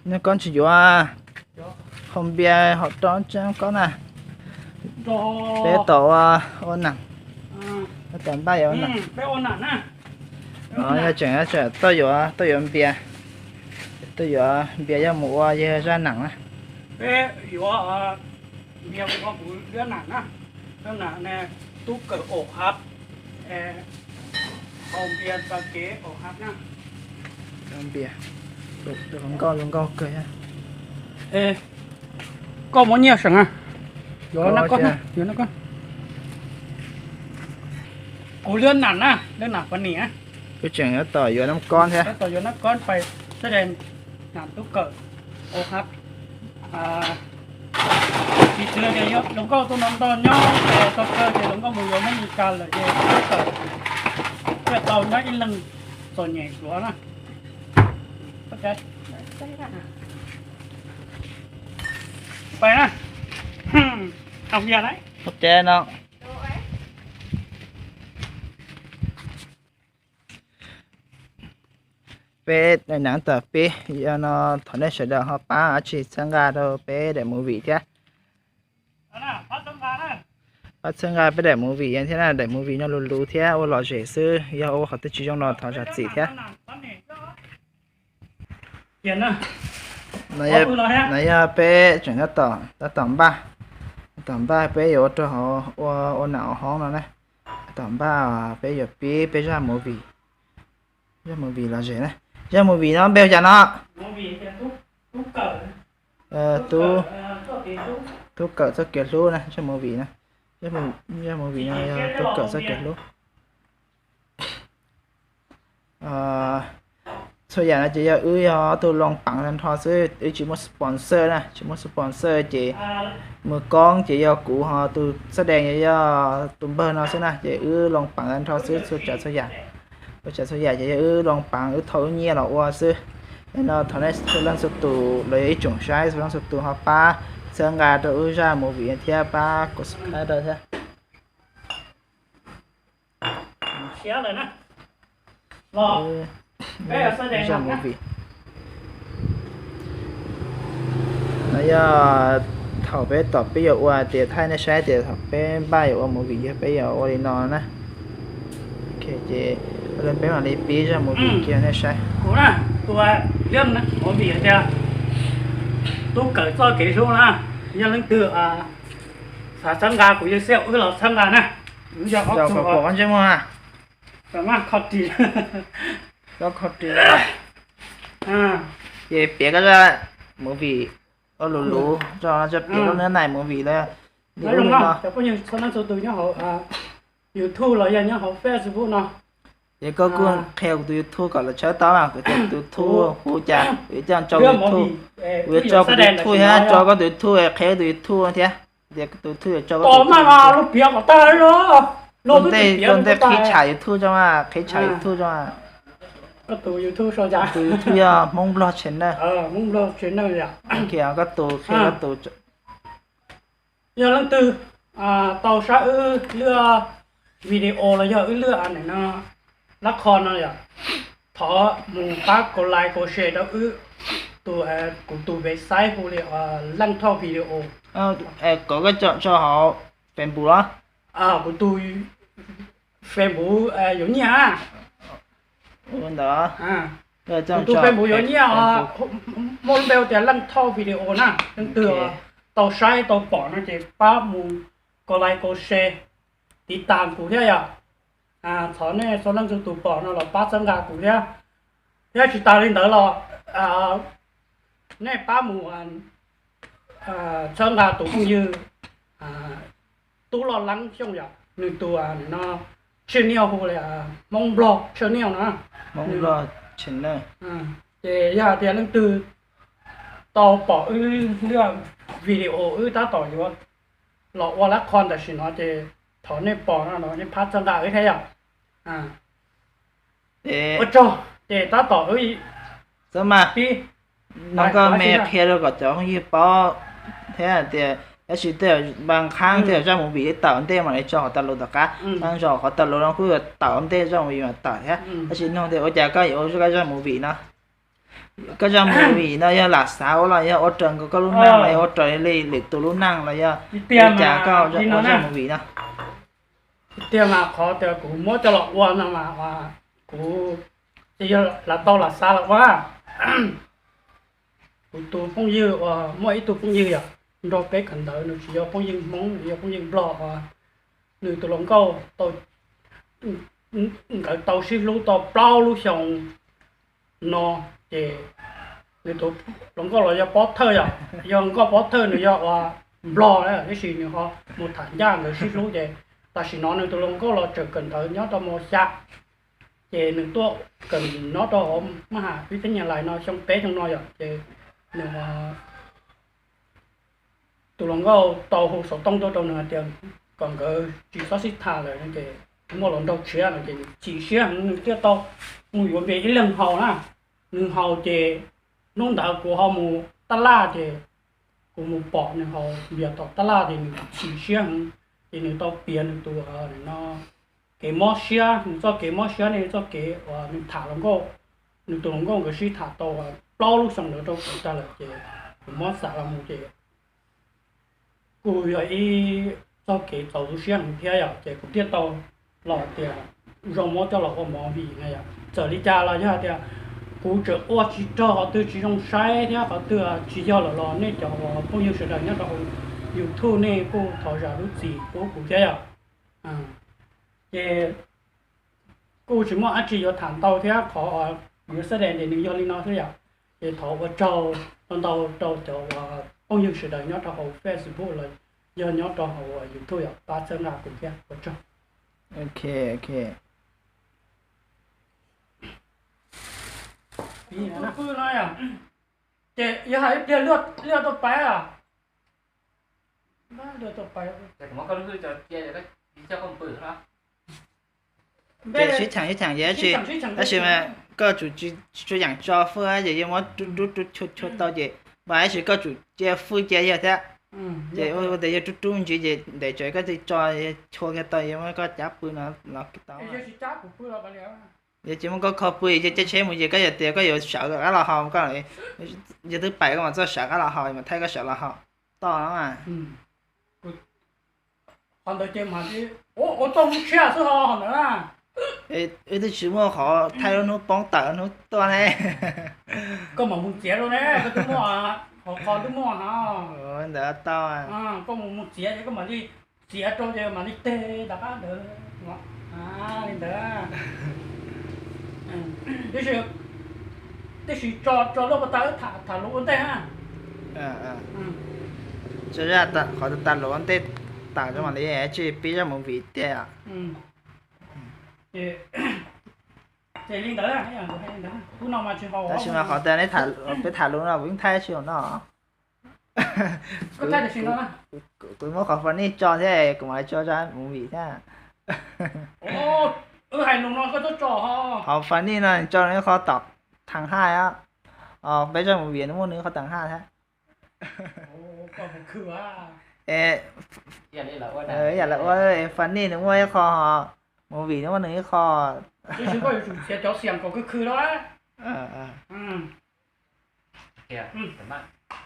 Noj koj tsis yuav, haus npias haus rau tseeb koj na. Peb tom ua, ua nam, peb tom npaj yuav nam. Yog tseem, tseem tuaj yuav, tuaj yuav npias, tuaj yuav npias yog mus ua yawg zaj nam na. Peb yuav npias ua kuv liab nam na, liab nam ne, tub kawm ổ hạt, haus npias txog kev ổ hạt na. Npias, zoo nkauj, zoo nkauj kawg. Koj muab nyiaj seem, yuav nab koj, yuav nab koj. Kuv liab nam na, liab nam pab niam. Wb tseem yuav tom yuav nab koj thiab, tom yuav nab koj pais sab de nam tub kawm ổ hạt. Piv txwv tias yog hluas nkauj tuaj no nto nyob ces tau kawg, ces hluas nkauj mus yuav Meskas lawm ces tub kawm thiaj tau nyob ib leeg txom nyem hluav na. Pais na. Au, no. Peb daim nam tom peb, yog no thov nej sawv daws ho pab ua tsis txhawb nqa rau peb daim movie thiab. Pab txhawb nqa peb daim movie thiab na, daim movie no luv luv thiab ua lom zem xwb, yog ua qhov twg tsis zoo los thov zam txim thiab. No yog peb tseem tab tom, tab tom npaj, tab tom npaj peb yuav ua rau hauv ua, ua nam hauv hoob no na. Tab tom npaj peb yuav pib peb zaj movie, zaj movie lom zem na. Zaj movie no npe hu cas no? Tub, tub kawm txoj kev hlub na, zaj movie no. Zaj movie no yog tub kawm txoj kev hlub. Txhua yam no ces yog wb yog ob tug loo pav tag nrho xwb, wb tsis muaj sponsor na, tsis muaj sponsor ces mus koob ces yog kuv ho tus xab dees yog tus npawg no xwb na, ces wb loo pav tag nrho xwb txhua tsav txhua yam. Txhua tsav txhua yam ces yog wb loo pav wb thau wb nyiaj los ua xwb. Yog no thov nej txhua leej txhua tus los yog ib tsoom saib txhua leej txhua tus ho pab txhawb nqa rau wb zaj movie thiab pab subscribe rau thiab. Zaj movie no yog thaum peb tom peb yuav ua tias thaij nej saib tias thaum peb npaj yuav ua movie yog peb yuav ua li no na. Ces peb mam li pib zaj movie kiag nej saib. Kuv na, tus movie tias tub kawm txoj kev hlub na, yog leej twg xav txhawb nqa kuv yawg xij wb los txhawb nqa na. Yog ob tug pom ntsej muag, kho ris, kho ris. Ces piav koj zaj movie ua luv luv, piav lub nab nais movie lawm. Cov phooj ywg txhua leej txhua tus nyob hauv YouTube los yog nyob hauv Facebook no, ces koj kuj qhia kuv tus YouTube kom lawv tshawb tau na, kuv tus YouTube hu cas, kuv yuav coj tso YouTube, kuv yuav tso kuv tus YouTube thiab tso koj tus YouTube, qhia koj tus YouTube thiab. Tias tus YouTube yuav tso koj tus YouTube, lub piav kom tag, ua ntej qhib tsham YouTube tso mas, qhib tsham YouTube tso. Koj tus YouTube sau cas? Tus YouTube yog Hmoob Nplog Channel. Koj tus qhia koj tus. Yog leej twg tau saib wb lub video los yog wb lub no, lab qho no yom, thov mus pab kos like kos share rau wb tus, kuv tus website hu li Leej Thoj Video. Kom koj tso hauv Facebook los? Kuv tus Facebook yuav nyiaj. Ntawd kuv tus Facebook yuav nyiaj, muaj lub npe tias Leej Thoj Video na. Leej twg tau saib tau pom no ces pab mus kos like kos share, tiv tas kuv thiab yom. Thov nej txhua leej txhua tus pom no los pab txhawb nqa kuv thiab. Thiab tsis tas li ntawd los nej pab mus txhawb nqa tus phooj ywg Tub Loj Leeb Xyooj yom, nws tus no channel hu li Hmoob Nplog channel no. Ces yog hais tias leej twg tau pom wb lub video wb tab tom yuav los ua lab qho tam sim no ces thov nej pom no los nej pab txhawb nqa wb thiab yom. Ua tsaug, ces tab tom wb, xab mas pib, no koj me qhia rau kom cov phooj ywg paub thiab tias Tab sis tej zaum npa qhaab tej zaum zaj movie twb tawm ntej mas lawv tso qhov tas lus tom qab, qee zaum qhov tas lus no kuj yuav tawm ntej zaj movie mas tawm thiab. Tab sis nug tias ua cas koj yuav ua zaj movie no? Koj zaj movie no yog lam xav ua los yog ua raws nkaus koj lub neej los yog ua raws li lwm tus lub neej los yog ua cas koj ua zaj movie no? Tiag mas qhov tias kuv muab coj los ua no mas kuv yog lam tau lam xav los ua. Kuv tus phooj ywg uas muaj ib tug phooj ywg yom, nrog peb kawm ntawv, nws tsis yog phooj ywg Hmoob, nws yog phooj ywg Nplog uas nws tus hluas nkauj tau, nkawd tau sib hlub tau plaub lub xyoo no, ces nws tus hluas nkauj los yog pov thawj yom, yog nkauj pov thawj, nws yog uas Nplog na, tiam sis nws ho mus tham ncaj nkawd sib hlub ces tam sim no nws tus hluas nkauj los tseem kawm ntawv nyob rau mos xya, ces nws tuaj kawm nyob rau hauv maj has ib teeb nyas lais no xyoo peb xyoo no yom, ces nws tus hluas nkauj tau hu xov tooj tuaj rau nws hais tias kom nkawd tsis txhob sib tham lawm no ces muaj hluas nraug tshiab no ces nws chim siab heev, nws thiaj tau mus yuav npe ib leeg haus na. Nws haus ces hnub ntawd kuv ho mus taj laj ces kuv mus pom nws haus npias tom taj laj ces nws chim siab heev, ces nws tau piav nws tus no kev mob siab, nws txoj kev mob siab ne, txoj kev uas nws tham hluas nkauj, nws tus hluas nkauj nkawd sib tham tau plaub lub xyoo ntawd rau kuv tag lawm ces kuv muab xa los mus ces kuj yog ib txoj kev txaus tu siab heev thiab yom, ces kuv thiaj tau los tias zoo muab coj los ua movie na yom. Txawm li cas los yog tias kuv tseem ua tsis raug qhov twg tsis zoo saib thiab qhov twg tsis yog lawm los nej cov uas phooj ywg sawv daws nyob rau hauv YouTube nej kuj thov zam lub txim pub kuv thiab yom. Ces kuj tsis muaj dab tsi yuav tham ntau thiab, qhov yuav xab des ces nws yog li no xwb yom. Ces thov ua tsaug ntau ntau rau cov uas phooj ywg sawv daws nyob rau hauv Facebook los yog nyob rau hauv YouTube yom, pab txhawb nqa kuv thiab, ua tsaug. Ok, ok. Ces yog hais ib pliag luaj tuaj pais os. Ces sib cheem sib cheem ces tab sis mas koj tsum tsis tsuas yeem tso fwj ces yeej muab rub rub chua chua tau ces npaj tab sis koj tsum cia fwj cia yawg thiab. Ces ua tias yawg rub rub ntsis ces ntev tsawv koj thiaj tso chua kiag tau, yog muab koj cab pw no los tau. Yog tsis muab koj kho pw ces caij tsheb mus ces koj yog tias koj yuav sawv qab los haus, koj yog twb pais koj mam txawj sawv qab los haus mas thaij koj sawv los haus toj no mas. Qhov ntawd ces mas ua tau lub tshiab xwb ho ntawd na. Wb twb tsis muaj qhov thaij lub hnub poob tawm hnub tuaj ne. Koj mam mus txiav rau ne, koj twb muaj, qhov qhov twb muaj ho. Ntawd tau. Koj mus mus txiav ces koj mam li txiav rau ces mam li teg rov qab ntawd. Li ntawd. Tab sis, tab sis tso luaj pas tas tham lus ua ntej ha. Tso zaj qhov tas lus ua ntej tas mam li tsis pib zaj movie tiag. Tab sis mas qhov tias peb tham lus no kuv yeej thaij tsis no. Kuv muab qhov funny tso thiab kuv mam li tso zaj movie thiab. Qhov funny no tso nws qhov tom thaj haj, peb zaj movie nws muaj nws qhov tom thaj haj thiab. Yam lawv ua funny nws muaj ib qho, movie nws muaj nws ib qho.